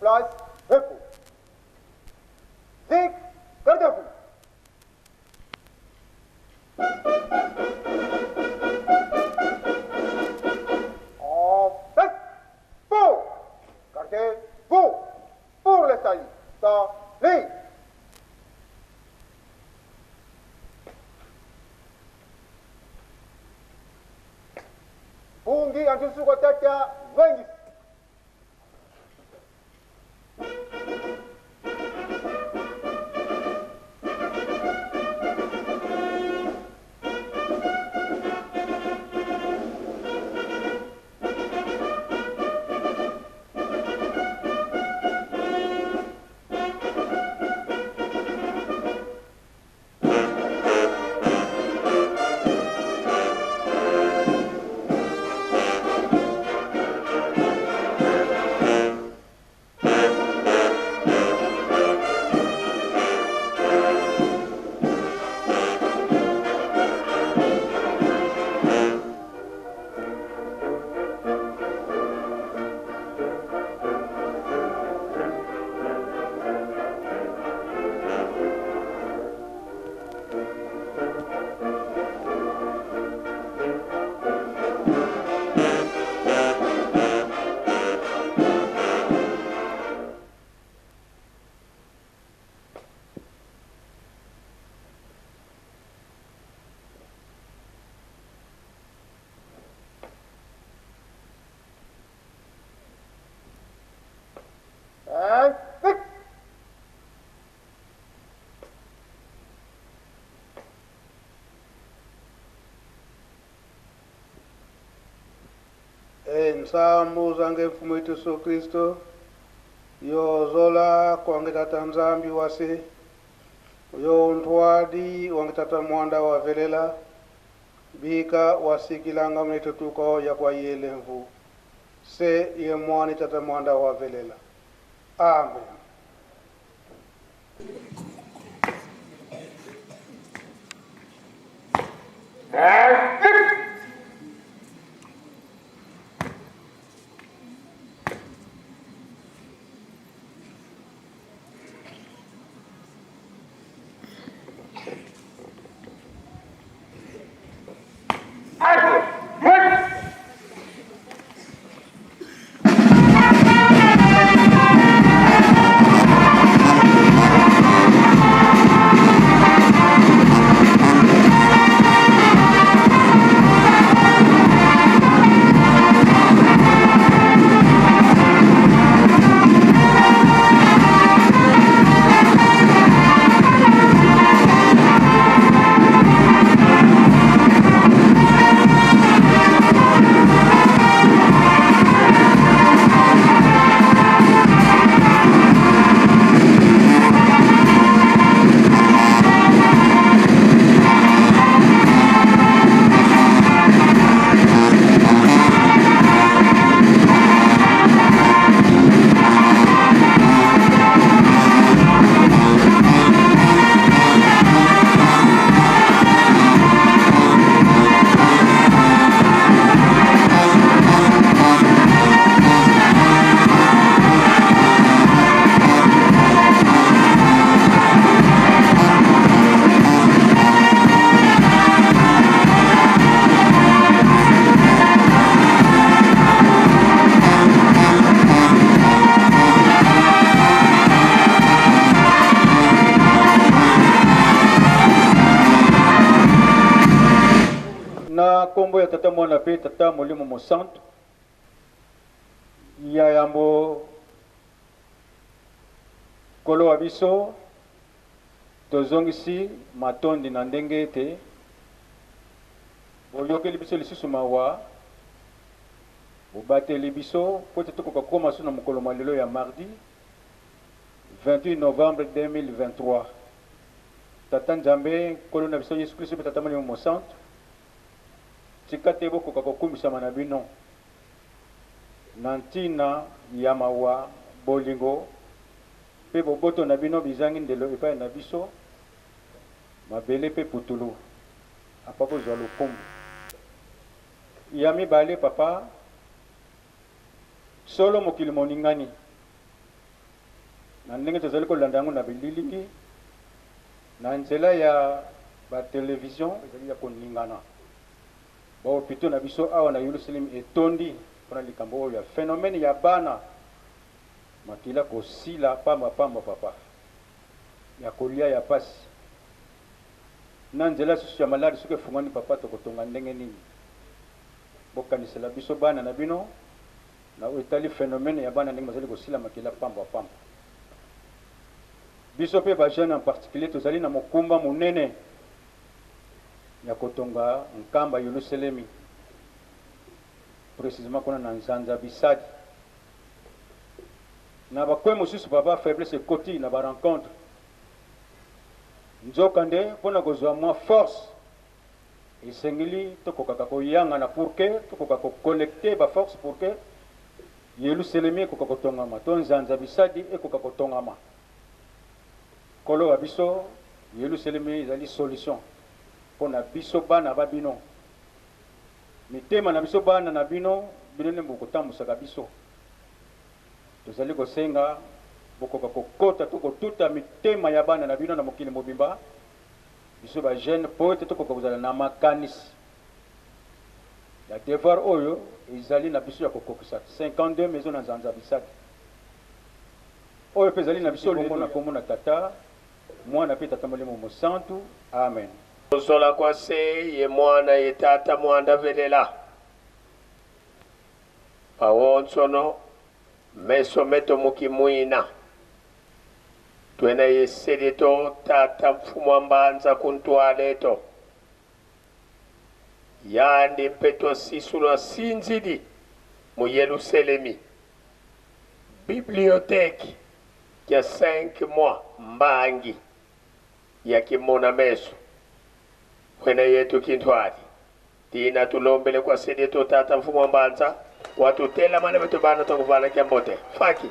place, repos. Zik, garde-à-vous. En place, pour. Gardez-vous pour le salut. Salut. Bungi antusuko tata wengi. Ensambu zange mfumu wetu Yesu Kristo yozola kwange tata Nzambi wase yo ntwadi wange tata mwanda wa velela bika wasikilanga mneto tuko ya kwa yele mvu se ye mwani tata mwanda wa velela. Amen. Na nkombo ya Tata, Mwana mpe Tata Molimo Mosantu, ya yambo Nkolo wa biso, tozongisi matondi na ndenge ete boyokeli biso lisusu mawa, bobateli biso mpo ete tokoka kokoma lisusu na mokolo mwa lelo ya mardi 28 novembre 2023. Tata Nzambe, Nkolo na biso Yesu Klisto mpe Tata Molimo Mosantu, tika te bokoka kokumisama na bino na ntina ya mawa, bolingo mpe boboto na bino bizangi ndelo epai na biso, mabele mpe putulu. Papa bozwa lokumu. Ya mibale, Papa, solo mokili moningani. Na ndenge tozali kolanda yango na bililingi na nzela ya ba television ezali ya koningana. Ba hopitaux na biso awa na Yelusalemi etondi mpona likambo oyo ya phenomène ya bana makila kosila pamba pamba papa ya kolia ya pasi na nzela susu ya maladi soki efungwani papa tokotonga ndenge nini? Bokanisela biso bana na bino na oyo etali phenomène ya bana ndenge bazali kosila makila pamba pamba. Biso pe ba jeunes en particulier tozali na mokumba monene ya kotonga Nkamba Yeluselemi, precisement kuna na Nzanza Bisadi. Na ba coins mosusu papa faiblesse ekoti na ba rencontres. Nzoka nde mpo na kozua mwa force esengeli tokokaka koyangana pour que tokoka ko collecter ba forces pour que Yeluselemi ekoka kotongama to Nzanza Bisadi ekoka kotongama. Nkolo wa biso, Yeluselemi ezali solution mpo na biso bana ba bino. Mitema na biso bana na bino, bino nde bokotambusaka biso. Tozali kosenga bokoka kokota to kotuta mitema ya bana na bino na mokili mobimba, biso ba jeunes, mpo ete tokoka kozala na makanisi ya devoir oyo ezali na biso ya kokokisa 52 maisons na Nzanza Bisadi. Oyo mpe ezali na biso lelo na kombo na Tata, Mwana mpe Tata Molimo Mosantu. Amen. Kuzola kwa se ye Mwana ye Tata mwanda velela. Pawonsono meso meto mukimwina. Twena ye selito Tata Mfumu wa Mbanza kuntwaleto. Yandi mpe twasisulwa sinzidi mu Yeluselemi. Bibliothèque ya 5 mois mbangi ya kimona meso. Wena yetu kintwali. Tina tulombele kwa sedeto Tata Mfumu wa Mbanza watutela mana betu bana tokuvala kyambote. Faki.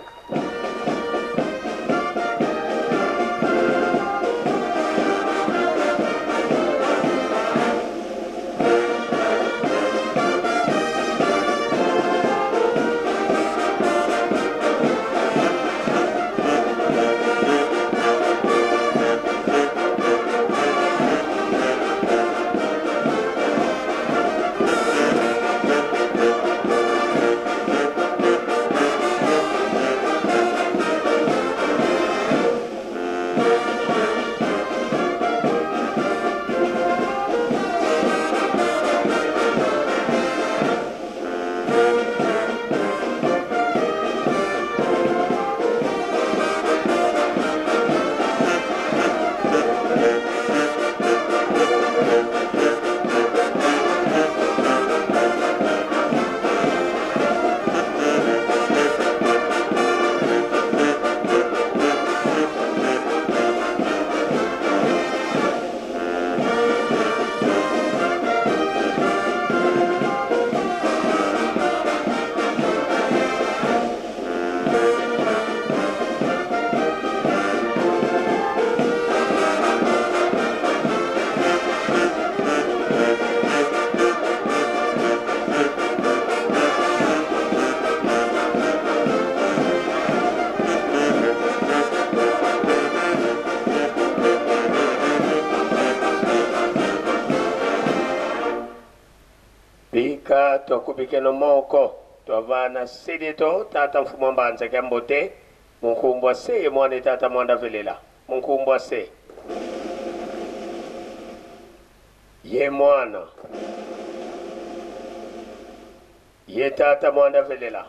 Bika twakubikeno moko twavana silito tata Mfumu wa Mbanza kyambote munkumbwa se ye mwana tata mwanda velela munkumbwa se ye mwana ye tata mwanda velela.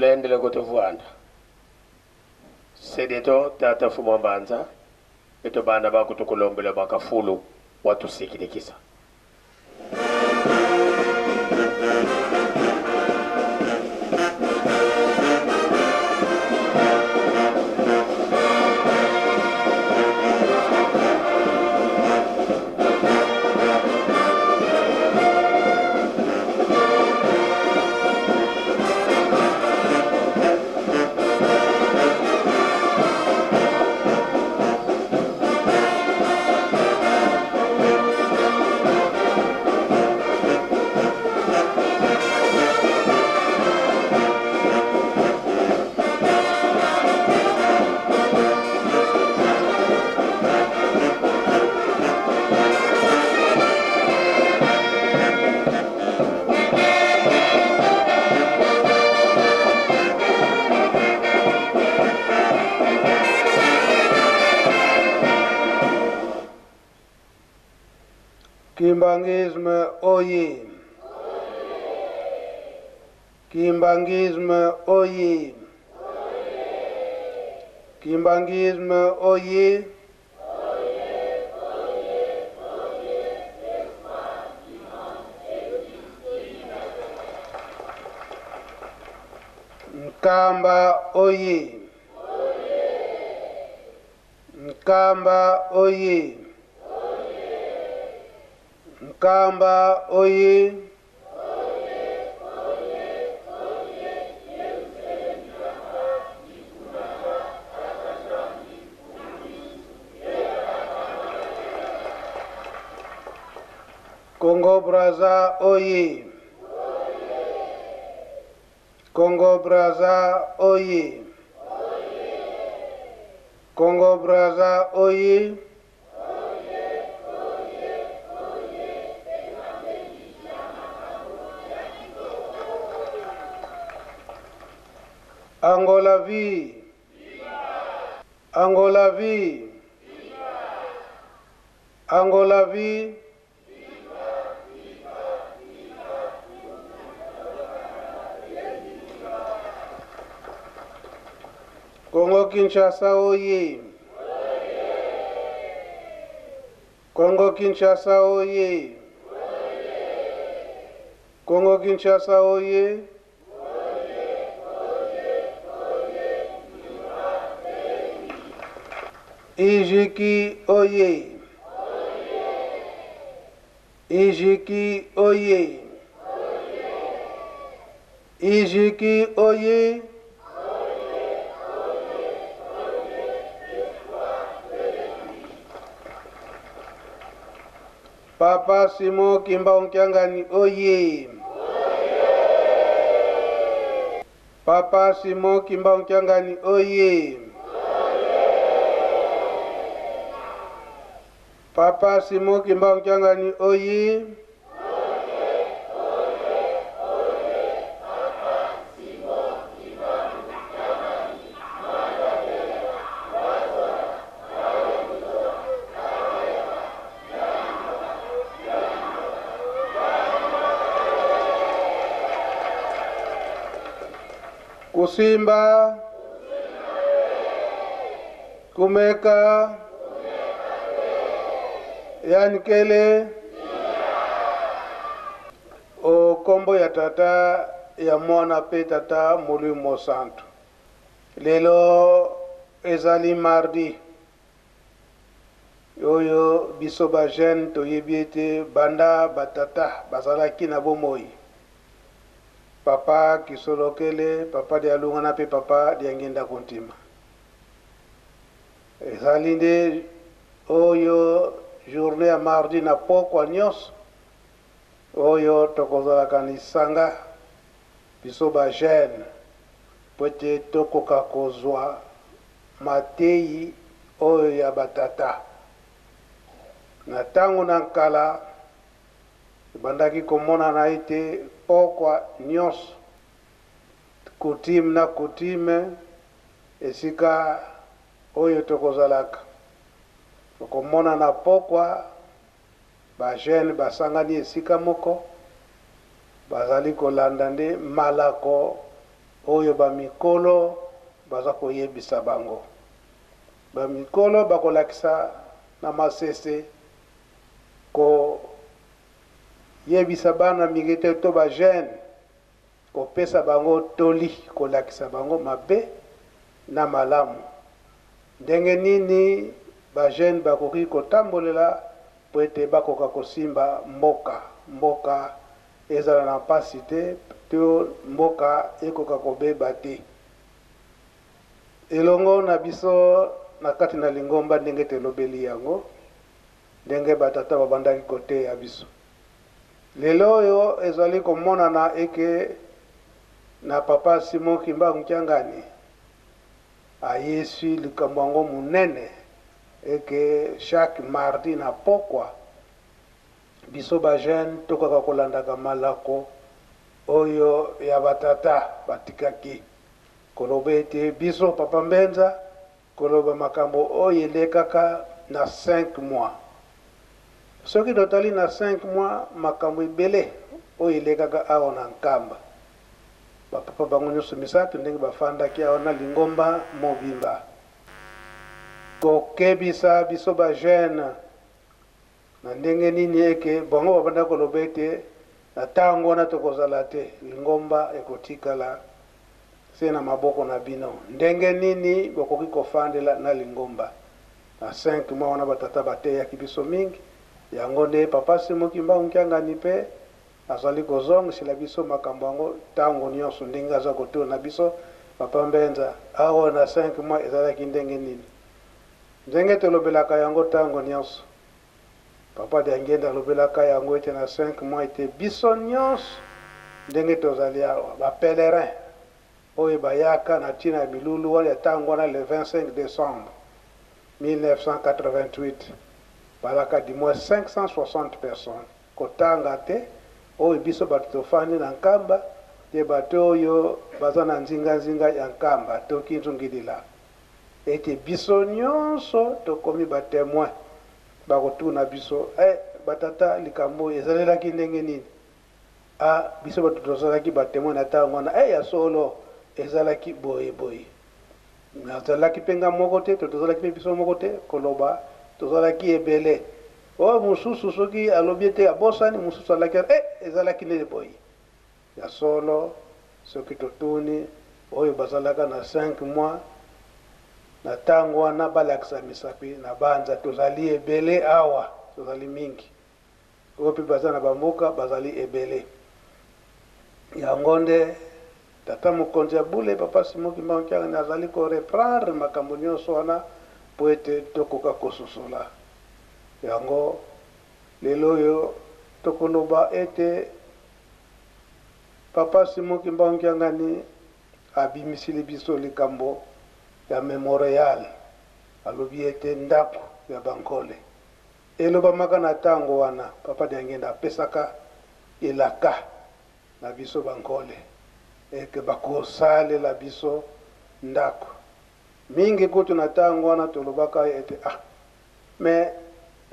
Tulendele kutuvuanda. Sedeto tata fumu mbanza eto bana bakutukulombela bakafulu watusikilikisa. Kimbanguisme oye. Kimbanguisme oye. Kimbanguisme oye. Nkamba oye. Nkamba oye. Nkamba oye. Congo Brazza oye. Congo Brazza oye. Congo Brazza oye. Angola vi. Angola vi. Angola vi. Congo Kinshasa oye. Congo Kinshasa oye. Congo Kinshasa oye. Ijiki oye. Ijiki oye. Ijiki oye. Papa Simon Kimbangu Kiangani oye. Papa Simon Kimbangu Kiangani oye. Papa Simon Kimbangu Kiangani oye. Kusimba, Kumeka, Yankele, o kombo ya tata ya mwana pe tata Molimo Santo. Lelo ezali mardi oyo biso ba jeune toyebi ete banda batata bazalaki na bomoi. Papa Kisolokele, papa Dialungana pe papa Diangienda Kuntima. Ezali nde oyo journée ya mardi na pokwa nyonso oyo tokozalaka na lisanga biso ba jeune po ete tokoka kozwa mateyi oyo ya batata. Na tango na nkala ebandaki komonana ete pokwa nyonso coutume na coutume esika oyo tokozalaka tokomonana pokwa ba jeune basangani esika moko bazali kolanda nde malako oyo bamikolo baza koyebisa bango. Bamikolo bakolakisa na masese koyebisa bana mingi te to ba jeune, kopesa bango toli, kolakisa bango mabe na malamu, ndenge nini ba jeune bakoki kotambolela po ete bakoka kosimba mboka, mboka ezala na mpasi te to mboka ekoka kobeba te. Elongo na biso na kati na lingomba, ndenge tolobeli yango, ndenge batata babandaki koteya biso, lelo oyo ezali komonana eke na papa Simon Kimbangu Kiangani ayesi likambo yango monene eke chaque mardi na pokwa biso ba jeune tokaka kolandaka malako oyo ya batata batikaki, koloba ete biso papa Mbenza koloba makambo oyo elekaka na 5 mois. Soki totali na 5 mois, makambo ebele oyo elekaka awa na Nkamba, bapapa bango nyonso misato ndenge bafandaki awa na lingomba mobimba, kokebisa biso ba jeune na ndenge nini eke bango babanda koloba ete na ntango wana tokozala te, lingomba ekotikala se na maboko na bino, ndenge nini bokoki kofandela na lingomba. Na 5 mois wana batata bateyaki biso mingi. Yango nde papa Simon Kimbangu Kiangani mpe azali kozongisela biso makambo yango ntango nyonso, ndenge aza kotuna biso: papa Mbenza, awa na 5 mois ezalaki ndenge nini? Ndenge tolobelaka yango ntango nyonso, papa Diangenda alobelaka yango ete na 5 mois ete biso nyonso ndenge tozali awa, ba pèlerin oyo bayaka na ntina ya milulu wana ya ntango wana, le 25 décembre 1988, balaka du moins 560 personnes, kotanga te oyo biso bato tofandi na Nkamba te, bato oyo baza na nzinganzinga ya Nkamba to Kinzungilila, ete biso nyonso tokomi ba témoin. Bakotuna biso: eh, batata, likambo ezalelaki ndenge nini? A biso bato tozalaki ba témoin na ntango wana, e ya solo ezalaki boye boye. Nazalaki mpe nga moko te, to tozalaki mpe biso moko te, koloba tozalaki ebele. Oyo mosusu soki alobi ete abosani, mosusu alaki e ezalaki nde boye. Ya solo, soki totuni oyo bazalaka na 5 mois na ntango wana, balakisa misapi na banza. Tozali ebele awa, tozali mingi. Oyo mpe baza na bamboka bazali ebele. Yango nde tata mokonzi ya bule, papa Simon Kimbangu Kiangani, azali koreprendre makambo nyonso wana mpo ete tokoka kososola yango. Lelo oyo tokoloba ete papa Simon Kimbangu Kiangani abimisili biso likambo ya memorial. Alobi ete ndako ya bankole elobamaka na ntango wana, papa Diangenda apesaka elaka na biso bankole eke bakosalela biso ndako. Mingi kutu na ntango wana tolobaka ete ah, mais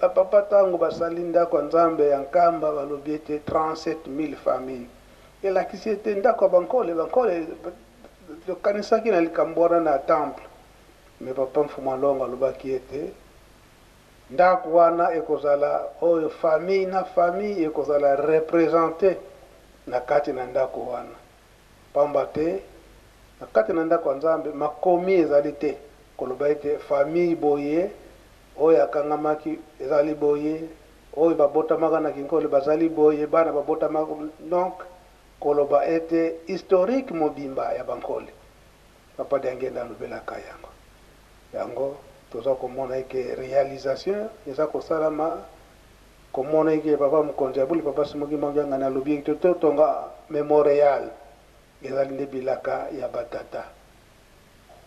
bapapa, ntango basali ndako ya Nzambe ya Nkamba, balobi ete 37 000 famille, elakisi ete ndako ya bankole, bankole tokanisaki na likambo wana na temple. Mais papa Mfumu Alongo alobaki ete ndako wana ekozala oyo famille na famille ekozala représentée na kati na ndako wana, pamba te na kati na ndako ya Nzambe makomi ezali te koloba ete famille boye oyo akangamaki ezali boye, oyo babotamaka na kinkole bazali boye, bana babotamaka. Donc koloba ete historique mobimba ya bankole, papa Diangenda alobelaka yango. Yango toza komona eke réalisation eza kosalama, komona eke papa mokonzi ya buli, papa Simon Kimbangu Kiangani, alobi eke totonga memorial, ezali nde bilaka ya batata.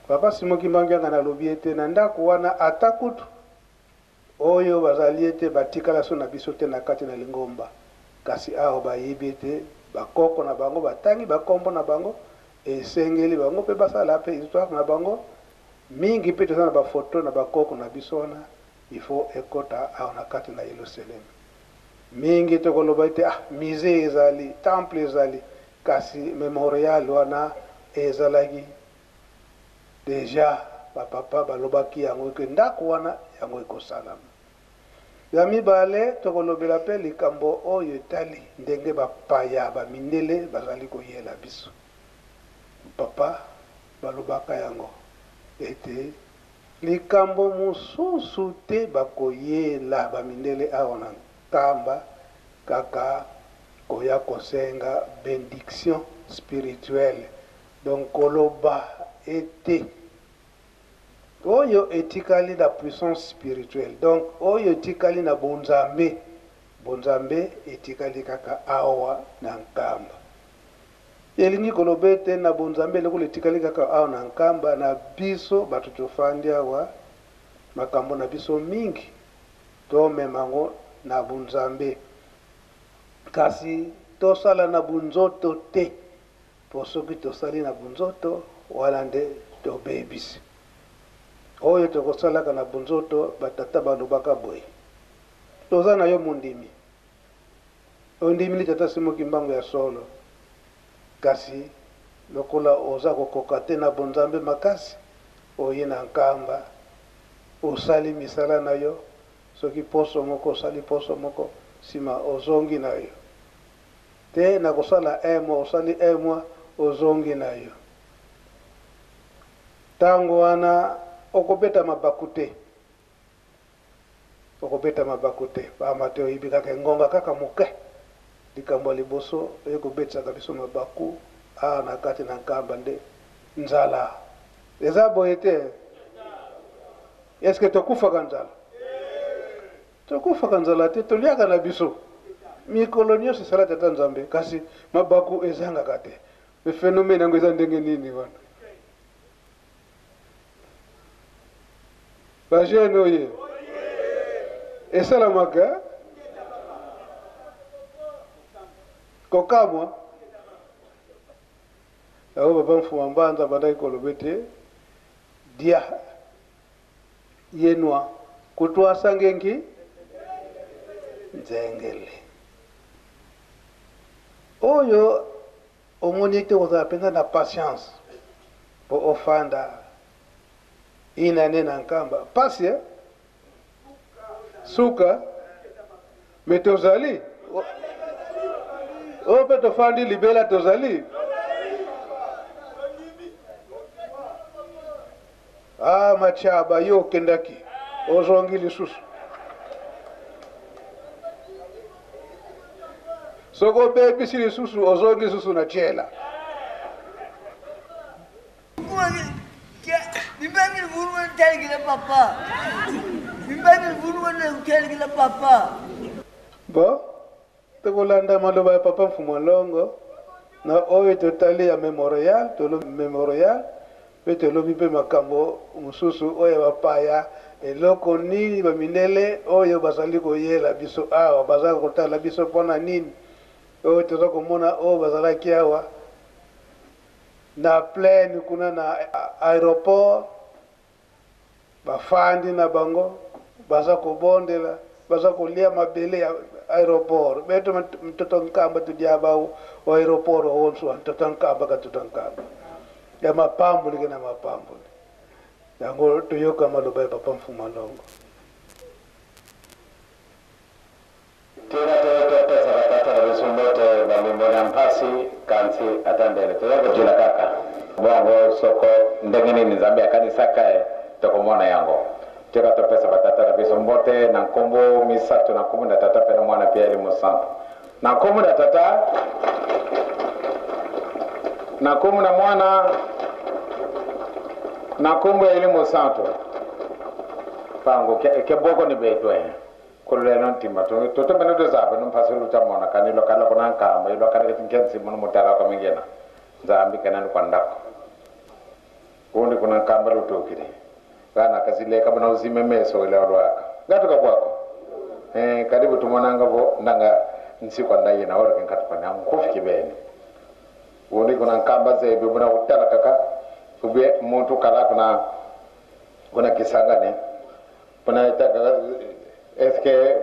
Papa Simon Kimbangu Kiangani alobi ete na ndako wana, ata kutu oyo bazali ete batikala so na biso te na kati na lingomba, kasi awa bayebi ete bakoko na bango batangi bakombo na bango, esengeli bango mpe basala mpe histoire na bango. Mingi mpe toza na bafoto na bakoko na biso wana, il faut ekota awa na kati na Yelusalemi. Mingi tokoloba ete ah, musée ezali, temple ezali, kasi memorial wana. Ezalaki dejà ba papa balobaki yango ke ndako wana yango ekosalama. Ya mibale, tokolobela pe likambo oyo etali ndenge bapaya, ba mindele bazali koyela biso. Papa balobaka yango ete likambo mosusu te bakoyela ba mindele awa na Nkamba kaka koya kosenga bendiction spirituelle donc koloba ete oyo etikali na puissance spirituelle donc oyo etikali na bonzambe, bonzambe etikali kaka awa na Nkamba. Elingi koloba ete na bonzambe lokola etikali kaka awa na Nkamba na biso bato tofandi awa makambo na biso mingi tomema yango na bonzambe kasi tosala na bonzoto te. Po soki tosali na bonzoto, wana nde tobebisi. Oyo tokosalaka na bonzoto, ba tata balobaka boye, Toza na yo mondimi. Ondimili Tata Simon Kimbangu ya solo. Kasi lokola oza kokoka te na bonzambe makasi, oye na Nkamba, osali misala na yo, soki poso moko osali poso moko, sima ozongi na yo. Te nakosala un mois osali un mois ozongi na yo tango wana okobeta mabaku te okobeta mabaku te pamba te oyebi kaka engonga kaka moke likambo ya liboso oye kobetisaka biso mabaku awa na kati na Nkamba nde nzala eza boye te est ce que tokufaka nzala Tokufaka nzala te, toliaka na biso mikolo nionso esala tata Nzambe, kasi mabaku ezangaka te. Mais phenomène yango eza ndenge nini wana? Ba jeunes oye! Esalamaka? Kokamwa. Yango papa Mfuma Mbanza abandaki koloba ete dia Yenwa kutwasa ngenki nzengele. Oyo omoni ete kozala mpenza na patience mpo ofanda une annee na Nkamba pasi eh? Suka mais tozali oyo mpe tofandi libela tozali. Ah Machaba yo okendaki ozongi lisusu soki obebisi lisusu ozongi lisusu na jela. Bon Tokolanda maloba ya Papa Mfumu a Longo na oyo totali ya memorial, tolobi memorial mpe tolobi mpe makambo mosusu oyo ya bapaya, eloko nini ba mindele oyo bazali koyela biso awa, baza kotala biso mpo na nini, oyo toza komona oyo bazalaki awa na plaine kuna na aeroport. Bafandi na bango baza kobondela, baza kolia mabele ya aeroport. Beto mtoto Nkamba tudiaba o aeroport onso mtoto Nkamba ka mtoto Nkamba. Ya mapamboli ke na mapamboli. Yango toyoka maloba ya Papa Mfuma Longo. Tika te topesa ba tata na biso mbote ba mimona mpasi kansi ata ndele toza kojila kaka bongo soko ndenge nini Nzambe akanisaka e tokomona yango. Tika topesa ba tata na biso mbote na nkombo misatu na nkombo na Tata mpe na Mwana mpe ya Elimo Santu. Na nkombo na Tata, na nkombo na Mwana, na nkombo ya Elimo Santu. Pango ke, ke boko ni betwe. Kululelo ntima to toto mene to zabe no mphasi luta mona kani lo kala kuna nkamba ilo kala kati nkensi mono mutala kwa mingena nzambi kana ni kwa ndako kundi kuna nkamba lutukile gana kazileka bana uzime meso ile olwaka ngatuka kwako eh karibu tumonanga bo ndanga nsikwa ndaye na ora kenkatu pana nkufi kibene kundi kuna nkamba zebe buna kutala kaka ubye muntu kala kuna kuna kisangane Kuna itaka eske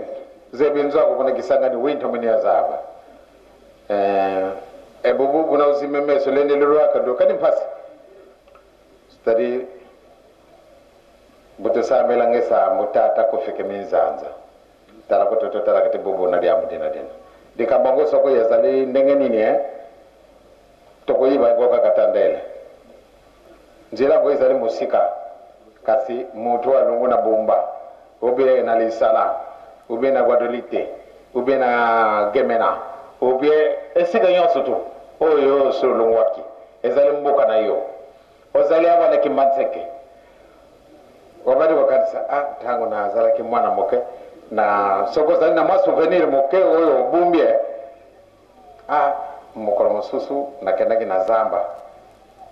zebi nzwako kuna kisangani winto mini ya zaba. Eh, e Bubu buna uzime meso lende lulwaka ndo kadi mpasi. C'est-à-dire butosamela ngesa mutata kufike minzanza. Tala kutoto tala kati bubu na liamu dina dina. Likambo soko yazali ndenge nini eh? Tokoyiba yango kaka tandele. Nzela yango ezali mosika. Kasi moto alongo na Bumba, ou bien na Lisala, ou bien na Gbadolite, ou bien na Gemena, ou bien esika nyonso tu oyo osi olongwaki, ezali mboka na yo. Ozali awa na Kimbanseke. Obandi kokanisa, ah, ntango nazalaki mwana moke, na soki ozali na mwa souvenir moke oyo obumbi, eh, ah, mokolo mosusu nakendaki na zamba.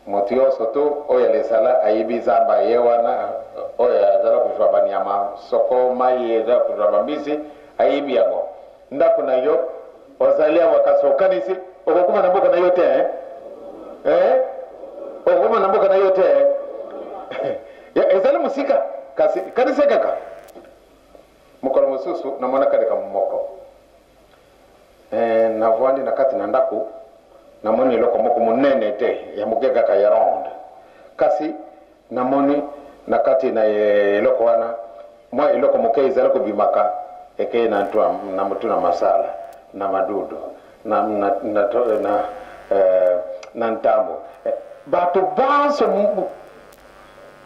Moto nyonso tu oyo alesala ayebi zamba ye wana, oyo azala kozwa banyama, soko mai eza kozwa bambisi, ayebi yango. Ndako na yo ozali awa, kasi okanisi okokoma na mboka na yo te, eh? Eh? Okokoma na mboka na yo te, eh? Ezali mosika, kasi kanisa kaka. Mokolo mosusu namonaka likambo moko. Navwandi na kati na ndako, namoni eloko moko monene te, ya moke kaka ya ronde. Kasi namoni na kati na eloko wana mwa eloko moke ezali kobimaka, ekei na ntwa, na motu na masala, na madudu, na, na, na, na, na, na ntambo. Bato banso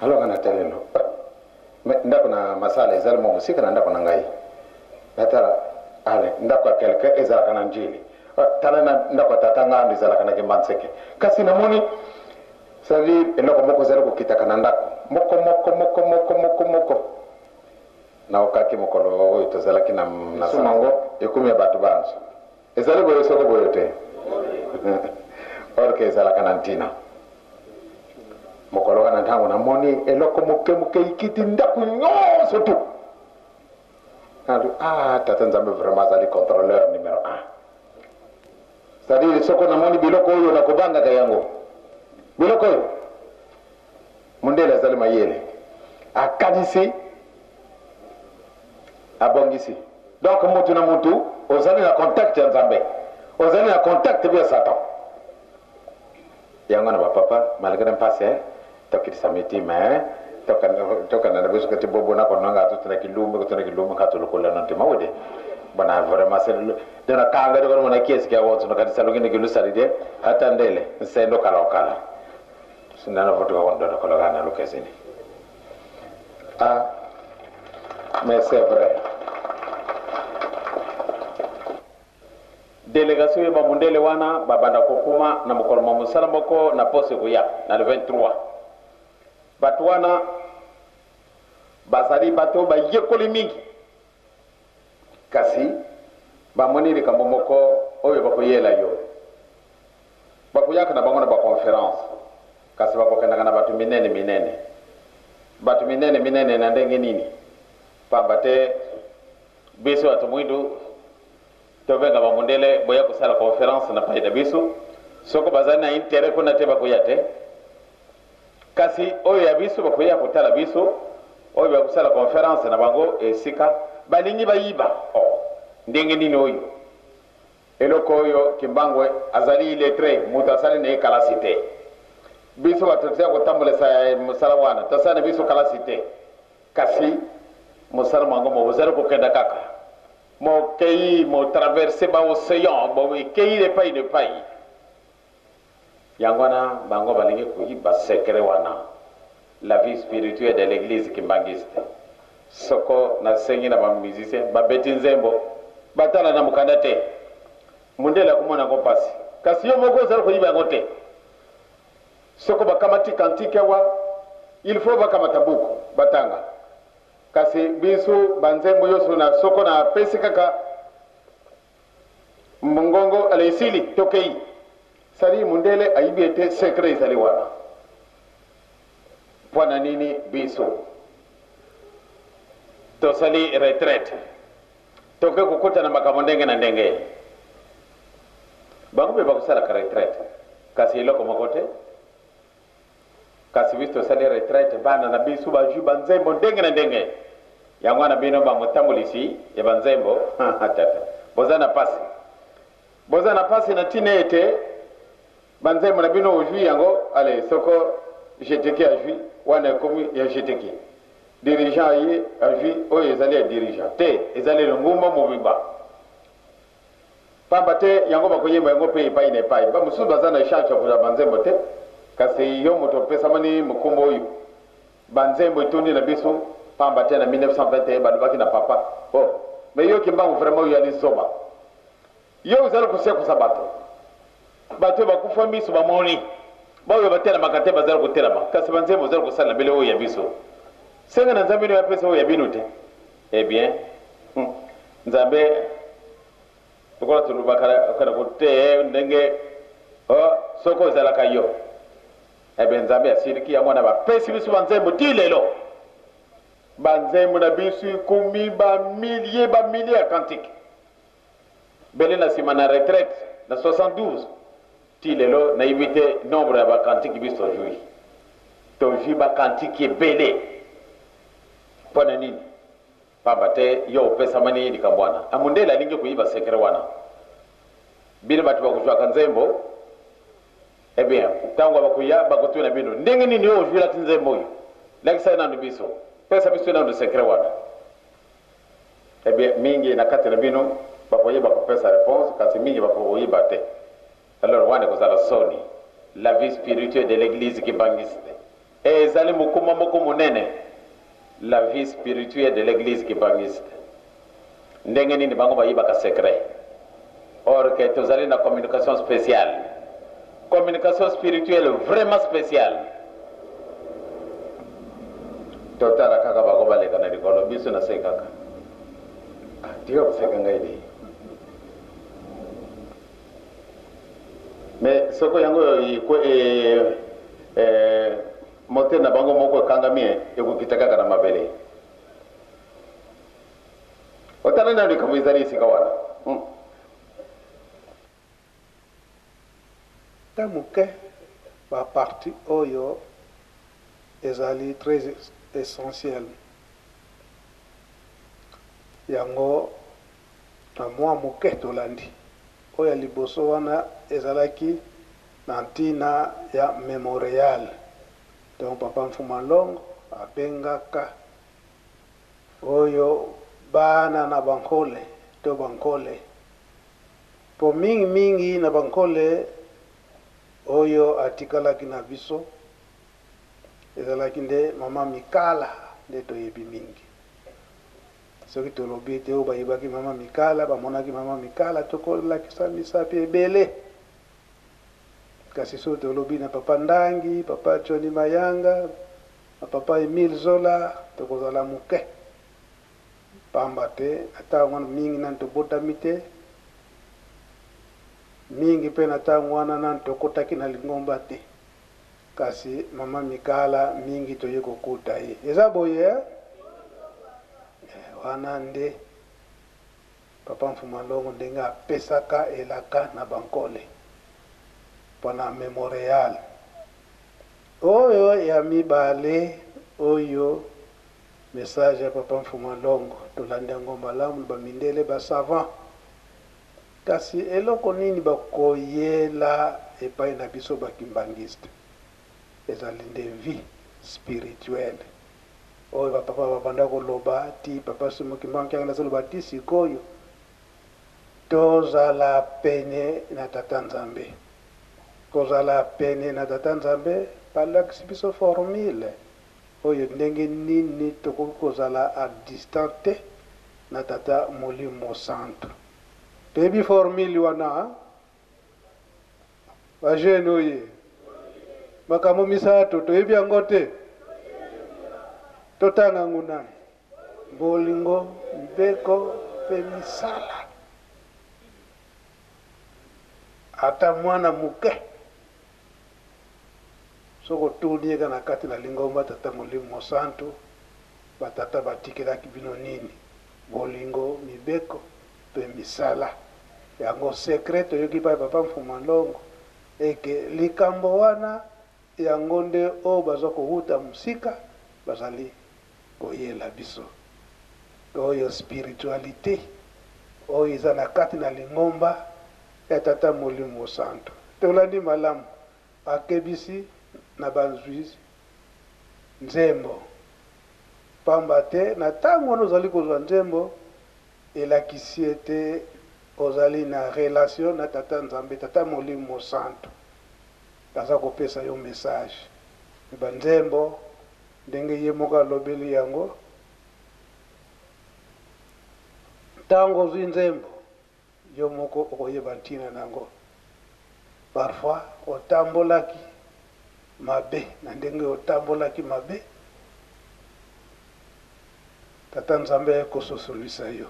alonga na telelo. Mais ndako na masala ezali mwa mosika na ndako na ngai. Natala, ale ndako ya quelqu'un ezalaka na Njili. Tala na ndako ya tata ngambi ezalaka na Kimbanseke. Kasi namoni, c'est-à-dire eloko moko ezali kokitaka na ndako. Moko, moko, moko, moko, moko, moko. Naokaki mokolo oyo tozalaki na sumango ekomi ya bato banso. Ezali boye soko boye te. Or que ezalaka na ntina. Mokolo wana ntango namoni eloko moke moke ikiti ndako nyonso tu. Nalobi, ah, tata Nzambe vraiment azali contrôleur numéro 1. C'est-à-dire soko namoni biloko oyo nakobangaka yango. Biloko oyo mondele azali mayele. Akanisi abongisi. Donc mutu na mutu ozali na contact ya Nzambe. Ozali na contact ya Satan. Yango na ba papa malgré mpasi, eh, tokitisa mitima, eh, tokanda na biso kati bobo na konanga tutuna kilumbi kutuna kilumbi katu lokola na ntima wede bona vraiment c'est dena kanga de kono kiesi kya wotso na katisa luginde kilusari de hata ndele nsendo kala okala sinana votuka kondo kola kana lukesini. Ah, mais c'est vrai. Délégation ya bamundele wana babanda kokuma na mokolo mwa mosala moko na poste koya na le 23. Bato wana bazali bato bayekoli mingi, kasi bamoni likambo moko oyo bakoyela yo. Bakoyaka na bango na baconférence, kasi bakokendaka na bato minene minene. Bato minene minene na ndenge nini? Pamba te biso bato mwindu tobenga bamundele boya kosala conférence na pai na biso, soko bazali na intérêt kuna te bakoya te. Kasi oyo ya biso bakoya kotala biso, oyo bakosala conférence na bango esika balingi bayiba. Oh, ndenge nini oyo eloko oyo Kimbangu azali illettré, moto asali na ye kalasi te. Biso bato toya kotambolesa mosala wana, tosala na biso kalasi te, kasi mosala mwango mo bozali kokenda kaka mokei mo traverse ba océan, bo ekei epai na epai. Yango wana bango balingi koyiba secret wana, la vie spirituelle de l'église kimbangiste. Soko nasengi na bamusicien babeti nzembo, batala na mokanda te, mondele akomona yango mpasi, kasi yo moko ozali koyiba yango te. Soko bakamati cantique awa, il faut bakamata buku batanga. Kasi biso banzembo nyonso na soko na apesi kaka mongongo ala esili tokei. Sali mondele ayibi ete secret ezali wana. Mpo na nini biso tosali retraite, toke kokutana makambo ndenge na ndenge? Bango mpe bakosalaka retraite, kasi eloko moko te. Kasi biso tosali retraite, bana na biso bazwi banzembo ndenge na ndenge. Yango wana bino bamotambulisi ya banzembo, tata, boza na pasi, boza na pasi na ntina ete Banzembo na bino ozwi yango, ale soko GTK azwi wana ekomi ya GTK. Dirigeant aye azwi oyo ezali ya dirigeant te, ezali lingomba mobimba. Pamba te yango bakoyemba yango mpe epai na epai. Bamosusu baza na charge ya kozwa banzembo te, kasi yo moto opesamani mokumba oyo. Banzembo etondi na biso pamba te na 1921 balobaki na papa, oh mais yo Kimbangu vraiment oyali zoba. Yo ozali kosekusa bato. Bato oyo bakufa miso bamoni. Baoyo batelamaka te bazali kotelama. Kasi banzembo ozali kosala bele oyo ya biso. Senga na Nzambe no apesa oyo ya bino te. Eh bien, Nzambe lokola tolobaka kana kote ndenge oh, soki ozalaka yo. Eh bien, Nzambe asiliki yango wana bapesi biso banzembo ti lelo. Banzembo na biso ekomi ba milliers ba milliers ya cantiques. Bele na sima na retraite na 72 ti lelo nayebi te nombre ya ba cantiques biso tozui. Tozui ba cantiques ebele. Mpo na nini? Pamba te yo opesamani likambo wana. Na mundele alingi koyiba secret wana. Bino bato bakozwaka nzembo, eh bien, tango bakoya bakotuna bino ndenge nini yo ozuilaki nzembo oyo? Lakisa nanu biso, pesa biso nanu secret wana. Eh bien, mingi na kati na bino bakoyeba kopesa reponse, kasi mingi bakoyeba te. Alors wana ekozala soni. La vie spirituelle de l'Eglise kimbanguiste ezali mokumba moko monene. La vie spirituelle de l'Eglise kimbanguiste, ndenge nini bango bayibaka secret? Or que tozali na communication spéciale, communication spirituelle vraiment spéciale. Totala kaka bango baleka na likolo, biso na se kaka. Ah, tika koseka ngai de. Mais soko yango e, e, moteur na bango moko ekangami, ekokita kaka na mabele. Otala nano likambo ezali esika wana. Ta moke ba partie oyo ezali très essentiel yango na mwa moke tolandi. Oyo ya liboso wana ezalaki na ntina ya memorial. Donc papa Mfuma Longo abengaka oyo bana na bankole to bankole, po mingi mingi na bankole oyo atikalaki na biso ezalaki nde mama Mikala nde toyebi mingi. Soki tolobi ete oyo bayebaki mama Mikala, bamonaki mama Mikala, tokolakisa misapi ebele. Kasi soki tolobi na papa Ndangi, papa Johnny Mayanga, na papa Emile Zola, tokozala moke. Pamba te na ntango wana mingi nani tobotami te, mingi mpe na ntango wana nani tokotaki na lingomba te. Kasi mama Mikala mingi toye kokuta ye. Eza boye eh? Wana nde papa Mfuma Longo ndenge apesaka elaka na bankole pona memorial. Oyo ya mibale oyo message ya papa Mfuma Longo tolandi yango malamu na ba mindele ba savant. Kasi eloko nini bakoyela epai na biso ba kimbanguiste? Ezali nde vie spirituelle oyo ba papa babanda koloba ti papa Simon Kimbangu Kiangani azoloba ti sikoyo. Tozala pene na Tata Nzambe. Kozala pene na Tata Nzambe, balakisi biso formule oyo ndenge nini tokoki kozala a distant te na Tata Molimo Santu. Toyebi formule wana ba jeune oye makambo misato toyebi yango te, totanga yango nani? Bolingo, mibeko mpe misala. Ata mwana moke soki otuni ye kaka na kati na lingomba Tata Molimo Mosantu, batata batikelaki bino nini? Bolingo, mibeko mpe misala. Yango secret toyoki epai papa Mfuma Longo eke likambo wana yango nde oyo baza kowuta mosika bazali koyela biso. Oyo spiritualite oyo eza na kati na lingomba ya Tata Molimo Mosantu. Tolandi malamu, akebisi na bazwi nzembo. Pamba te na tango wana ozali kozwa nzembo, elakisi ete ozali na relation na Tata Nzambe, Tata Molimo Mosantu aza kopesa yo message. Mais ba nzembo ndenge ye moko alobeli yango, tango ozwi nzembo, Yo moko okoyeba ntina na yango. Parfois otambolaki mabe, na ndenge otambolaki mabe, Tata Nzambe aye kososolisa yo,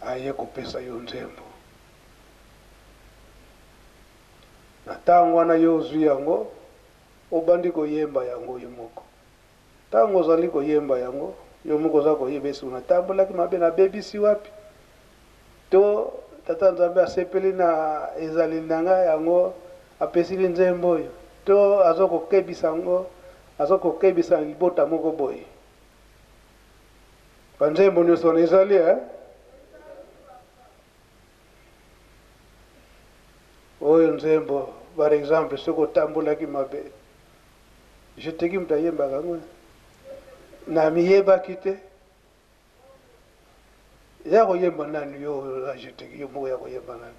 aye kopesa yo nzembo. Na ntango wana yo ozwi yango, obandi koyemba yango yo moko. Tango ozali koyemba yango, yo moko oza koyeba esika natambolaki mabe, nabebisi wapi, to Tata Nzambe asepeli na ezaleli na ngai yango apesili nzembo oyo, to aza kokebisa yango, aza kokebisa libota moko boye. Ba nzembo nionso wana ezali eh? Oyo nzembo par exemple soki otambolaki mabe Je te moto ayembaka yango na miyebaki te ya koyemba nani yo oza je te yo moko ya koyemba nani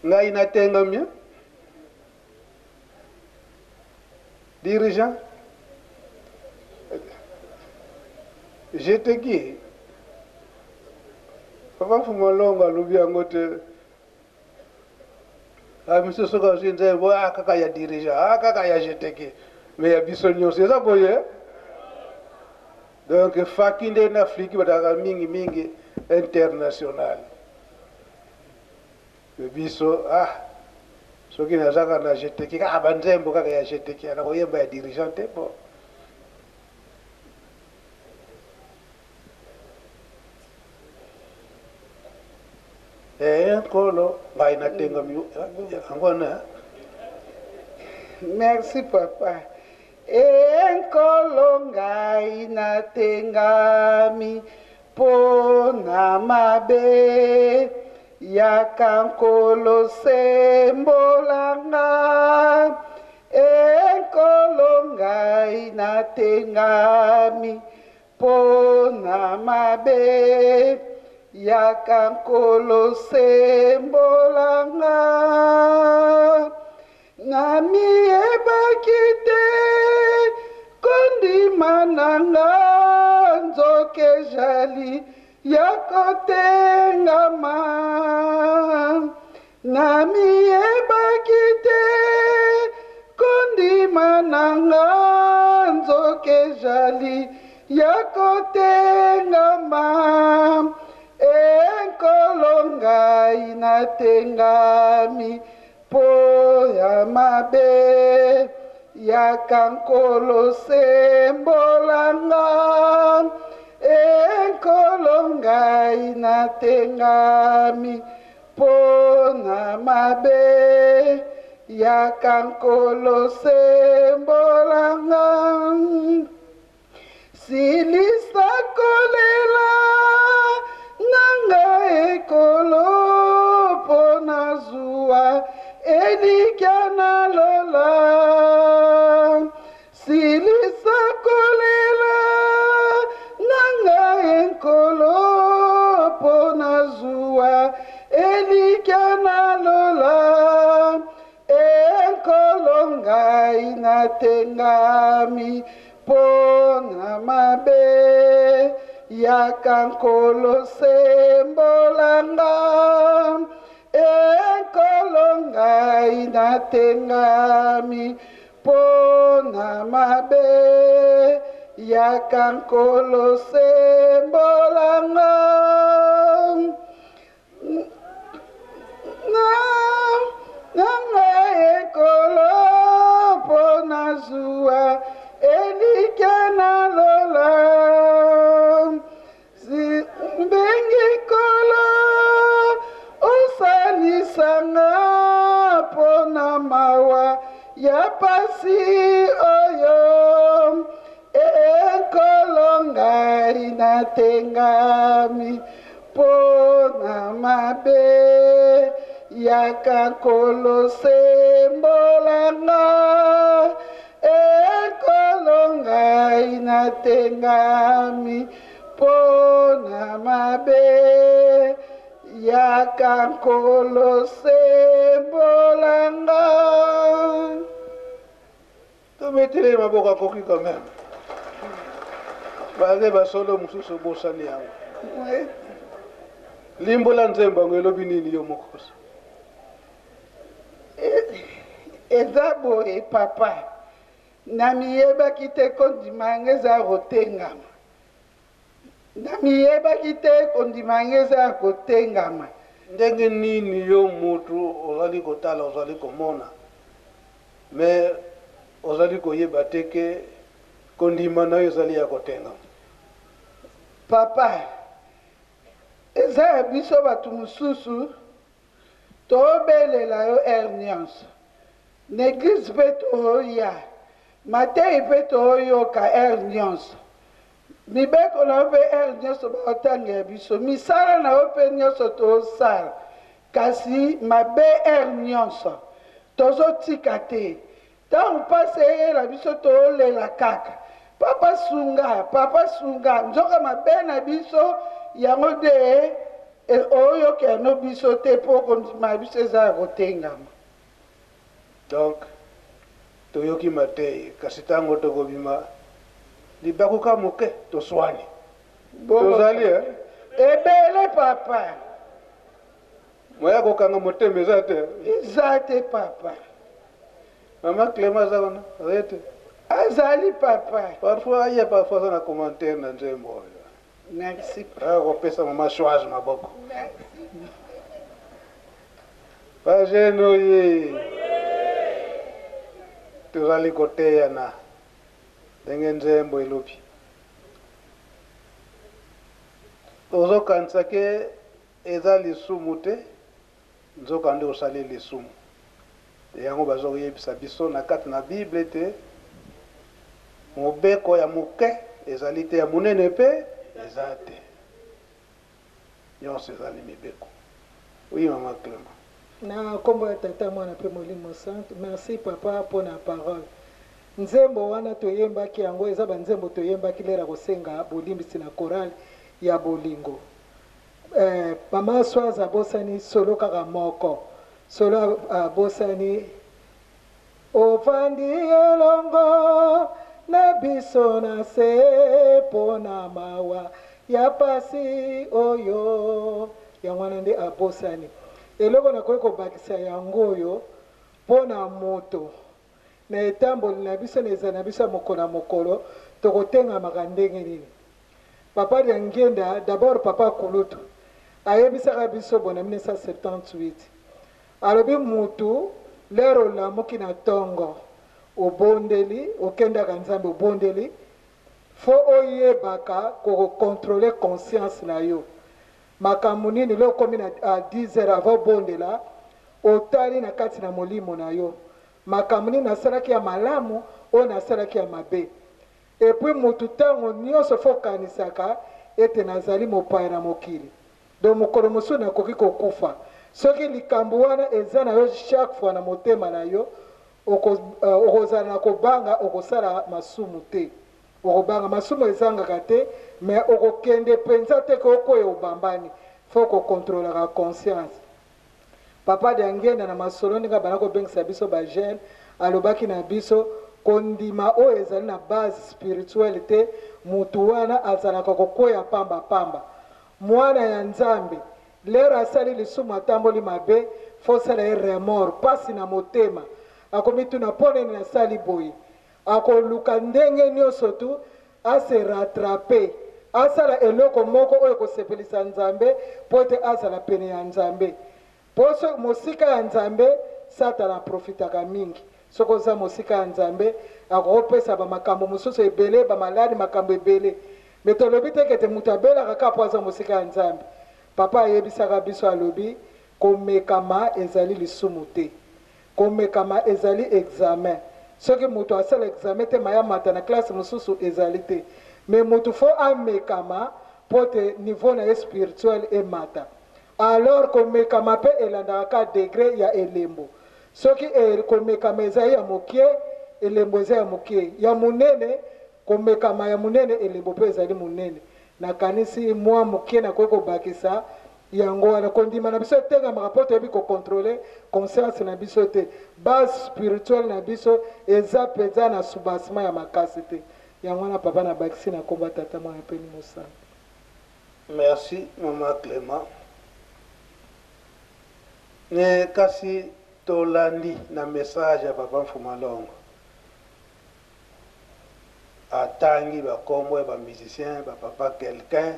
ngai natengami dirigeant je te qui papa Mfumu alobi yango te. Ah misusu soki azwi nzembo ah kaka ya dirigeant ah kaka ya GTK mais ya biso nyonso eza boye donc faki nde na fliki bataka mingi mingi international mais biso ah soki nazaka na GTK kaka banzembo kaka ya GTK nakoyemba ya dirigeant te bon. Ee Nkolo, ngai natengami yango wana. Merci papa. Ee Nkolo, ngai natengami mpo na mabe. Yaka Nkolo, sembola nga. Ee Nkolo, ngai natengami Mpo na mabe, yaka Nkolo sembola nga. Namiyebaki te kondima na nga nzok'ejali ya kotengama. Namiyebaki te kondima na nga nzok'ejali ya kotengama. E Nkolo ngai natengami mpo ya mabe, yaka Nkolo sembola nga. E Nkolo ngai natengami Mpo na mabe, yaka Nkolo sembola nga. Silisa kolela na nga ekolo mpo nazua elikya na lola. Silisa kolela na ngai Nkolo mpo nazua elikya na lola. E Nkolo ngai natengami mpo na mabe, yaka Nkolo sembola nga. E Nkolo ngai natengami Mpo na mabe, yaka Nkolo sembola nga. Na, na ngai ekolo mpo nazua elikya na lola. Mbengi Nkolo osalisa nga mpo na mawa ya pasi oyo. E Nkolo ngai natengami mpo na mabe. Yaka Nkolo sembola nga e Nkolo ngai natengami mpo na mabe. Yaka Nkolo sembola nga. Tobetele maboko akoki quand même. Baze basolo mosusu obosani yango. Limbola nzembo yango elobi nini yo moko. Eza boye papa, namiyebaki te kondima yango eza kotengama. Namiyebaki te kondima yango eza ya kotengama. Ndenge nini yo mutu ozali kotala, ozali komona, mais ozali koyeba te ke kondima na yo ezali ya kotengama? Papa, eza ya biso bato mosusu tobelela yo heure nyonso. Na eglise mpe toya, mateyi mpe toyoka heure nyonso. Mibeko na yo mpe heure nyonso baotangela biso, misala na yo mpe nyonso tosala, kasi mabe heure nyonso tozotika te. Ntango mpasi eyela biso tolela kaka, papa sunga, papa sunga, nzoka mabe na biso yango nde oyokela no biso te, mpo kondima biso eza ya kotengama. Donc toyoki mateyi, kasi ntango tokobima libaku ka moke toswani. Tozali eh? Ebele papa. Moya kokanga motema eza te. Eza te papa. Mama Clément aza wana, azali te. Azali papa. Parfois aye, parfois aza na commentaire na nzembo oyo. Merci. Aya kopesa mama Choise maboko. Merci. Bajene oye. Tozali koteyana ndenge nzembo elobi. Ozokanisa ke eza lisumu te, nzoka nde osali lisumu. Yango bazokoyebisa biso na kati na Bible ete mobeko ya moke ezali te, ya monene mpe eza te. Nyonso ezali mibeko. Oui, mama Clément. Na nkombo ya Tata, Mwana mpe Molimo Santu. Merci papa mpo na parole. Nzembo wana toyembaki yango eza banzembo toyembaki lera kosenga bolimbisi na chorale ya bolingo. Mama Swaza abosani solo kaka moko. Solo abosani ovandi elongo na biso na se mpo na mawa ya pasi oyo. Yango wana nde abosani. Eloko nakoki kobakisa yango oyo mpo na moto na etamboli na biso na ezali na biso ya mokolo na mokolo, tokotengamaka ndenge nini? Papa Diangienda, d'abord papa kulutu ayebisaka biso bo na 1978, alobi mutu lere olamuki na tongo obondeli, okendaka Nzambe obondeli, fo oyebaka kokontrole conscience na yo. Makambo nini le okomi na a 10 heures avant obondela, otali na kati na molimo na yo makambo nini nasalaki ya malamu, oyo nasalaki ya mabe. Et puis mutu tango nionso fo okanisaka ete nazali mopaya na mokili, donc mokolo mosusu nakoki kokufa. Soki likambo wana eza na yo chaque fois na motema na yo, okozala na kobanga, okosala masumu te. Okobanga masumu ezangaka te, mais okokende penza te ke okweya obambani. Fo ko controlaka conscience. Papa Diangienda na masolo ndenge abanda kobengisa biso ba jeunes, alobaki na biso kondima oyo ezali na base spirituelle te, mutu wana azalaka kokweya pamba pamba. Mwana ya Nzambe, l'heure asali lisumu atamboli mabe, faut osala ye remords, pasi na motema, akomituna po nini nasali boye, akoluka ndenge nionso tu a se rattraper, asala eloko moko oyo ekosepelisa Nzambe mpo ete azala pene ya Nzambe. Mpo soki mosika ya Nzambe, Satana aprofitaka mingi. Soki oza mosika ya Nzambe, akokopesa ba makambo mosusu ebele, ba maladi, makambo ebele. Mais tolobi te kete moto abelaka kaka mpo aza mosika ya Nzambe. Papa ayebisaka biso, alobi, komekama ezali lisumu te. Komekama ezali examen. Soki mutu asala examen te maye amata na classe mususu ezali te. Mais mutu faut amekama po te niveau na ye spirituel emata. Alors komekama mpe elandaka ka degre ya elembo. Soki e, komekama ezali ya mokie, elembo eza ya mokie. Ya monene, komekama ya monene, elembo mpe ezali monene. Nakanisi mwa mokie nakoki kobakisa yango wana. Kondima na biso etengamaka mpo toyebi kocontrole conscience na biso te. Base spirituelle na biso eza mpenza na soubassement ya makasi te. Yango wana papa nabakisi na nkombo ya Tata, Mwana mpe Elimo Santu. Merci maman Clement. Ne kasi tolandi na message ya papa Mfuma Longo. Atangi ba kombo ya ba musiciens, ba papa quelqu'un,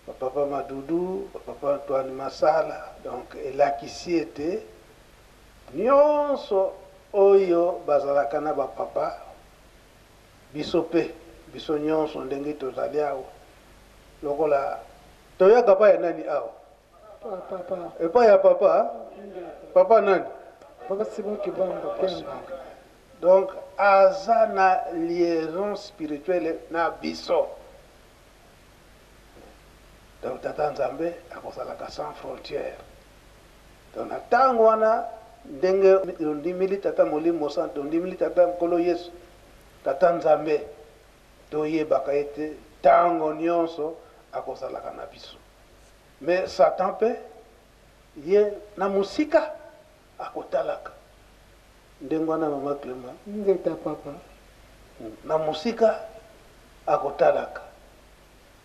ba papa Madoudou, ba papa Antoine Masala. Donc elakisi ete nyonso oyo bazalaka na ba papa, biso pe, biso nyonso ndenge tozali awa, lokola toyaka pa ya nani awa? Papa. Epai ya papa? Papa nani? Papa Simon Kibamba Pemba. Donc aza na liaison spirituelle na biso. Donc Tata Nzambe akozalaka sans frontière. Donc na tango wana ndenge ondimeli Tata Molimo Santu, ondimeli Tata Nkolo Yesu, Tata Nzambe, toyebaka ete tango nyonso akozalaka na biso. Mais Satan pe ye na mosika akotalaka. Ndenge wana mama Clement. Ingeta papa. Na mosika akotalaka.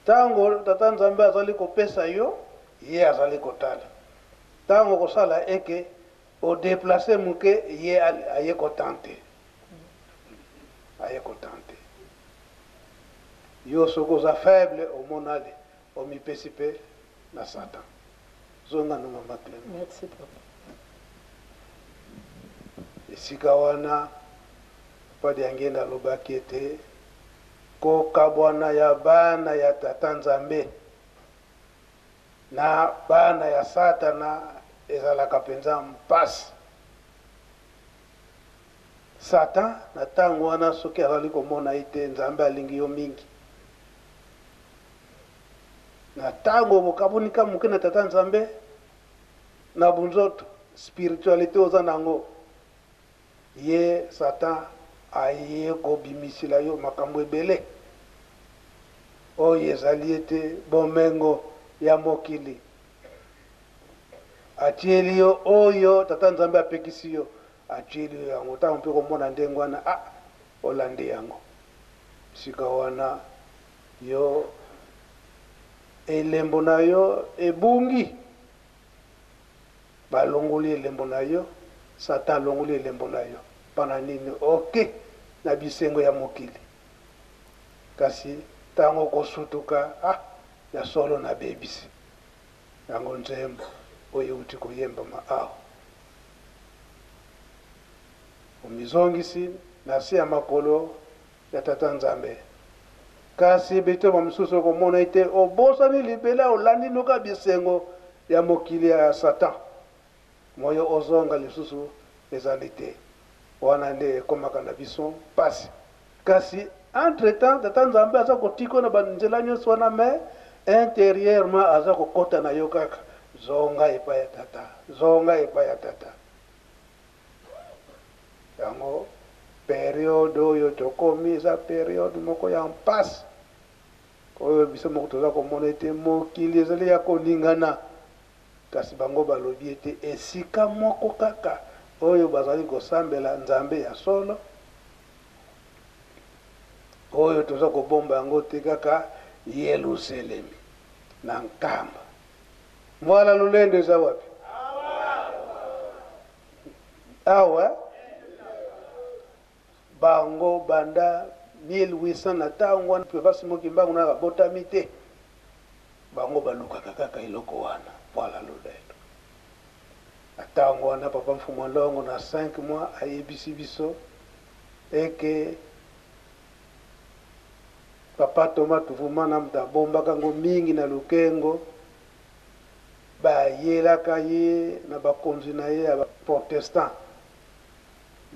Tango Tata Nzambe azali kopesa yo, ye azali kotala. Tango okosala eke o deplacer muke, ye aye ko tenter. Aye ko tenter. Yo soki oza faible, omonale, omipesi pe na Satan. Zonga no mama Clement. Merci papa. Esika wana Papa Diangienda alobaki ete kokabwana ya bana ya Tata Nzambe na bana ya Satana ezalaka mpenza mpasi. Satan na tango wana soki azali komona ete Nzambe alingi yo mingi, na tango bokaboni ka moke na Tata Nzambe na bunzoto, spiritualite oza na yango, ye Satan aye kobimisila yo makambo ebele oyo ezali ete bomengo ya mokili atieli yo oyo Tata Nzambe apekisi yo, atieli yo yango. Ntango mpe komona ndenge wana, ah, olandi yango. Sika wana yo elembo na yo ebungi, balongoli elembo na yo, Satan alongoli elembo na yo. Mpona nini? Oke na bisengo ya mokili, kasi ntango okosutuka, ah, ya solo nabebisi yango. Nzembo oyo euti koyembama awa, omizongisi na se ya makolo ya Tata Nzambe. Kasi bitoma mosusu okomona ete obosani libela, olandi noka bisengo ya mokili ya Satan, moyo ozonga lisusu ezali te. Wana nde ekomaka na biso mpasi. Kasi entre temps Tata Nzambe aza kotika na banzela nyonso wana, mais intérieurement aza kokota na yo kaka, zonga epai ya Tata, zonga epai ya Tata. Yango periode oyo tokomi eza periode moko ya mpasi, oyo biso moko toza komona ete mokili ezali ya koningana. Kasi bango balobi ete esika moko kaka oyo bazali kosambela Nzambe ya solo, oyo toza kobomba yango te, kaka Yelusalemi na Nkamba. Mwana lolendo eza wapi? Awa bango banda 1800 na ntango wana Papa Simon Kimbangu na babotami te, bango balukaka kaka eloko wana, voilà lolendo. Na ntango wana Papa Mfumu Longo na 5 mois ayebisi biso eke Papa Thomas Tuvumana moto abombaka yango mingi na Lukengo, bayelaka ye na bakonzi na ye ya ba protestant,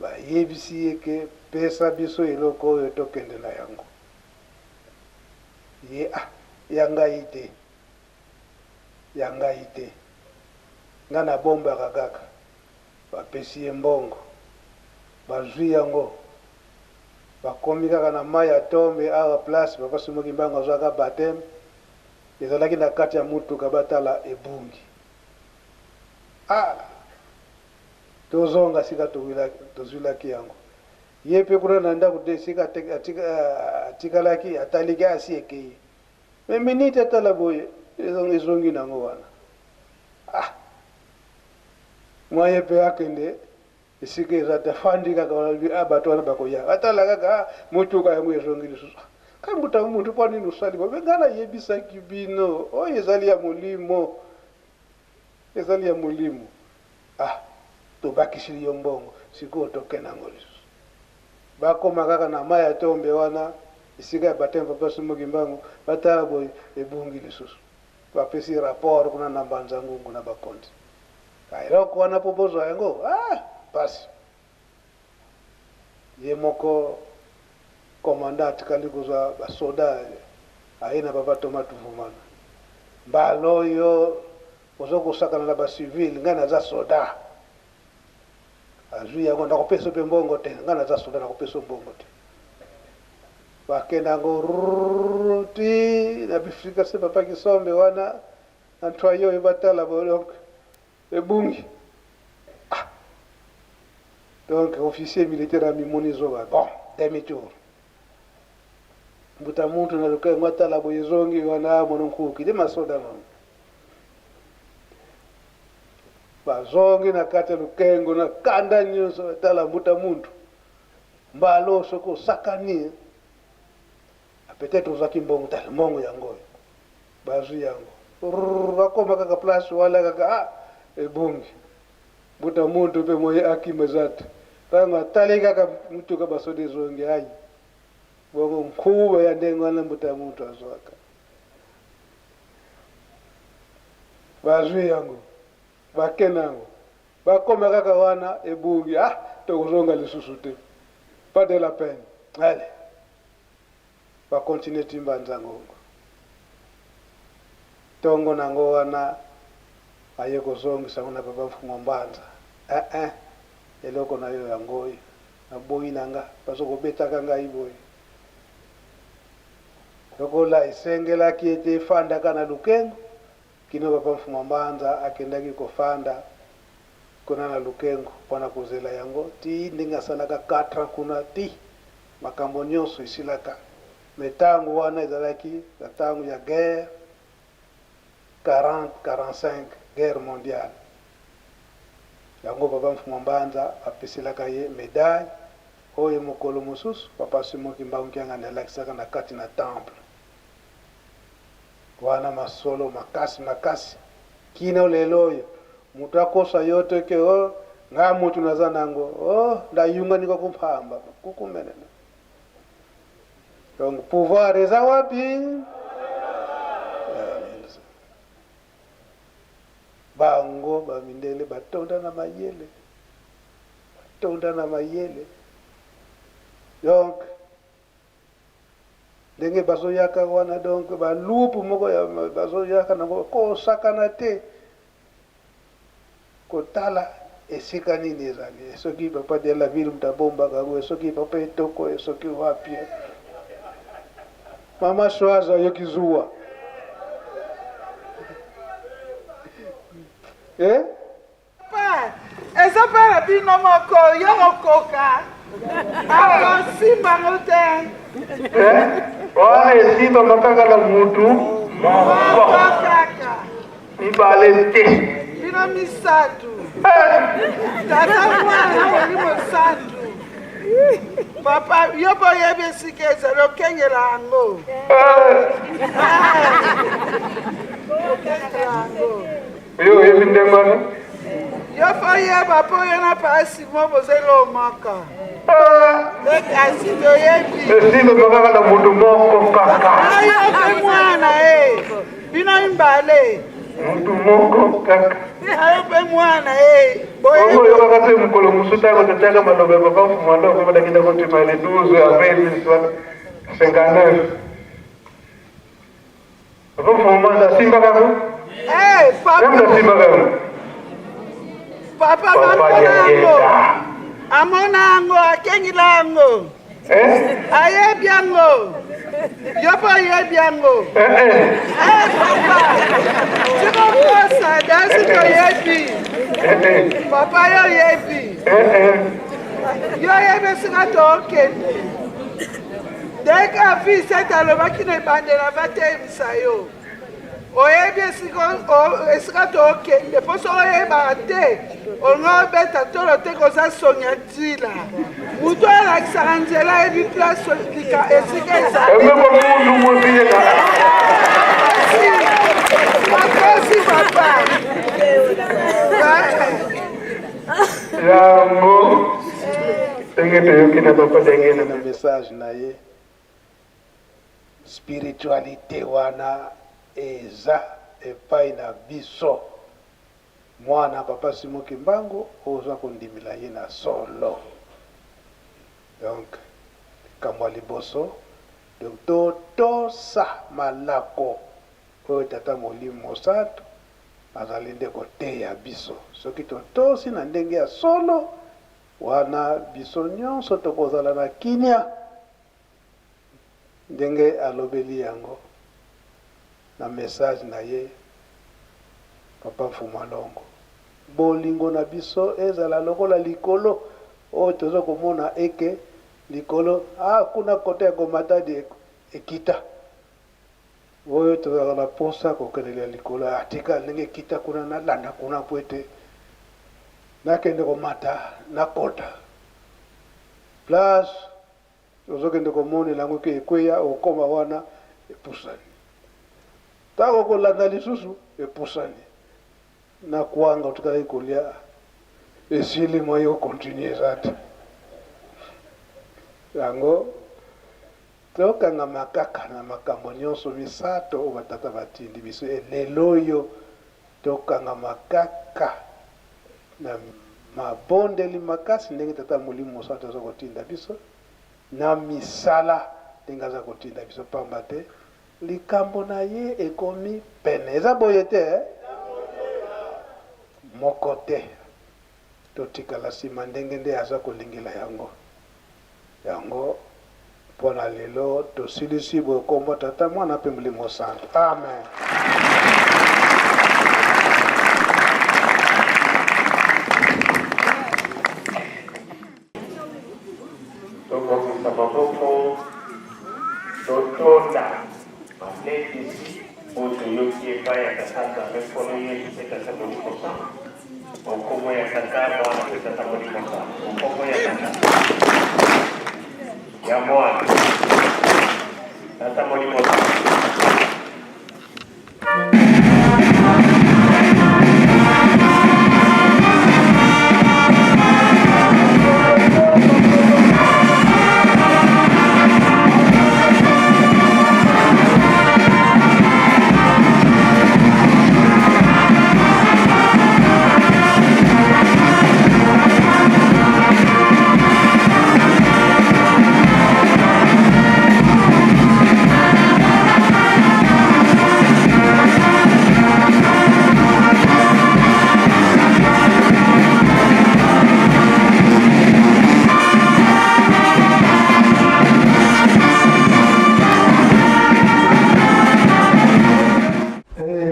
bayebisi ye ke pesa biso eloko oyo tokende na yango. Ye ah, ya ngai te. Ya ngai te. Ngai nabombaka kaka. Bapesi ye mbongo. Bazui yango. Bakomi kaka na mayi ya tombe awa place papa Simon Kimbangu azuaka bapteme. Ezalaki na kati ya mutuka batala ebungi. Ah! Tozonga sika tozuilaki yango. Ye pe kuna na ndaku te esika atikalaki ataliki asi ekeyi. Mais minute atala boye ezongi nango wana. Ah! Moyen pe akende esika eza te afandi kaka wana alobi ah bato wana bakoya. Atala kaka ah motuka yango ezongi lisusu. Ah, kai mbuta mutu mpo nini osali boye? Ngai nayebisaki bino oyo ezali ya molimo. Ezali ya molimo. Ah, tobakisili yo mbongo, sikoyo tokende yango lisusu. Bakoma kaka na mayi ya tombe wana, esika ya bapteme Papa Simon Kimbangu, batala boye, ebungi lisusu. Bapesi rapport kuna na Mbanza Ngungu na bakonzi. Ah, eloko wana po bozwa yango, ah, pasi. Ye moko commandant atikali kozwa ba soda aye na papa Thomas Tuvumana. Mbala oyo ozo kosakana na ba civil, ngai naza soda. Azui yango nakopesa yo pe mbongo te, ngai naza soda nakopesa yo mbongo te. Bakenda yango rrrr ti na bifika se papa Kisombe wana na ntwayi oyo batala bo donc ebungi. Ah! Donc officier militaire amimoni zoba bon demi tour. Mbuta muntu na lukengo atala boye ezongi wana mono nkuki de masoda nono. Bazongi na kati ya lukengo na kanda nyonso tala mbuta muntu. Mbala oyo soki osakani peut-être ozwaki mbongo tala mbongo yango oyo. Bazwi yango. Rrrr bakoma kaka place wana kaka ah ebongi. Mbuta muntu pe moye akima eza te. Tango atali kaka mutuka basoda ezongi ayi. Bongo nkuba ya ndenge wana mbuta muntu azwaka. Bazwi yango. Bake na yango. Bakoma kaka wana ebungi ah tokozonga lisusu te. Pas de la peine. Allez. Ba continuer ti Mbanza Ngongo. Tongo nango wana aye kozongisa ngo na papa Mfumu Mbanza. Eh eh eloko na yo yango oyo. Naboyi na nga bazo kobetaka ngai boye. Lokola esengelaki ete efandaka na Lukengo kino papa Mfumu Mbanza akendaki kofanda kuna na Lukengo pona kozela yango ti ndenge asalaka 4 ans kuna ti Makambo nionso esilaka mais tango wana ezalaki na tango ya guerre 40 45 guerre mondiale yango papa Mfumua Mbanza apeselaka ye medaille oyo mokolo mosusu papa Simon Kimbangu Kiangani alakisaka na kati na temple wana masolo makasi makasi kino lelo oyo Mutu akosa yo te ke oh nga mutu naza nango oh ndayungani ko kumpamba kukumenene donc pouvoir eza wapi? Bango ba mindele batonda na mayele batonda na mayele donc Ndenge bazoyaka wana donc ba loupe moko ya bazoyaka nango kosakana te kotala esika nini ezali soki papa de la ville moto abombaka yango soki papa etoko soki wapi mama soazo ayoki zuwa eh? Papa, eza mpe na bino moko yo okoka akosimba ngo te. Eh, wana esimbama kaka na mutu moko kaka mibale te. Bino misato. Eh. Tata mwana molimo santu. Papa, yo mpe oyebi esika ezali okengela yango. Eh. Okengela yango. Yo oyebi ndenge wana? Yo fo oyeba mpo yo na papa Simon boza eloko moko. Kasi toyebi. Esimbama kaka na moto moko kaka. Yo mpe mwana e. Bino mibale. Moto moko kaka. Yo mpe mwana e. Bongo oyokaka te mokolo mosusu ntango totiaka maloba ya papa Mfumuanda okomelaki na kotima le 12 avril 1959. Papa Mfumu Mwanza asimbaka ngo? Eh, papa. Papa Papa yango. Amona yango, akengila yango. Eh? Ayebi yango. Yo mpe oyebi yango. Eh, eh. Eh, papa. Tikokosa, dasi toyebi. Papa yo oyebi. Yo oyebi esika tookende. Ndenge Vincent alobaki na ebandeli avateyebisa yo. Oyebi esika tokende mpo soki oyebaka te olingi obeta tolo te koza songi ya ntina moto oyo alakisaka nzela ayebi place esika ezaliakosi papa yango ndenge toyoki na papa ndenge na message na ye Spiritualite wana eza epai na biso. Mwana papa Simon Kimbangu oza kondimela ye na solo. Donc likambo ya liboso donc totosa malako oyo Tata Molimo Mosantu azali nde koteya biso. Soki totosi na ndenge ya solo wana biso nyonso tokozala na kimia. Ndenge alobeli yango na message na ye papa Mfumua Longo. Bolingo na biso ezala lokola likolo oyo tozo komona eke likolo ah kuna cote ya Gomatadi ekita oyo tozalaka na posa kokendele likolo ah tika ndenge ekita kuna nalanda kuna po ete nakende komata nakota place Ozokende komonela yango ke ekweya, okokoma wana epusani. Tango okolanda lisusu epusani. Na kwanga otikalaki kolia esili moyen o continuer eza te. Yango tokangama kaka na makambo nyonso misato oyo batata batindi biso. E lelo oyo tokangama kaka na mabondeli makasi ndenge Tata Molimo Mosantu aza kotinda biso, na misala ndenge aza kotinda biso, pamba te likambo na ye ekomi pene. Eza boye te eh? Moko te totikala sima ndenge nde aza kolingela yango. Yango mpo na lelo tosilisi boye kombo Tata, Mwana mpe Molimo Santu. Amen. Tobongisa maboko, totonda malendisi oyo toyoki epai ya Tata Nzambe Nkolo Yesu mpe Tata Molimo Santu. O nkombo ya Tata, Mwana mpe Tata Molimo Santu. O nkombo ya Tata, ya Mwana, Tata Molimo Santu.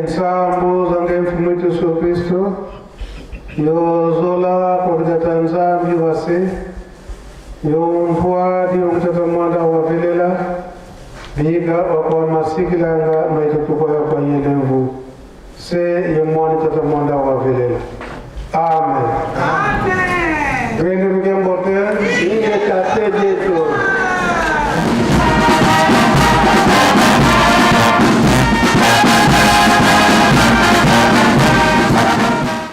Nsambo zange mfumu wetu Yesu Kristo yozola kwakutata Nzambi wase yontwadi wakutata mwanda wavelela bika wakwamasikilanga maitutukwaya kwa yelevu se yemwani tata mwanda wavelela. Amen. Amen. Bene mgembote. Ingeta te.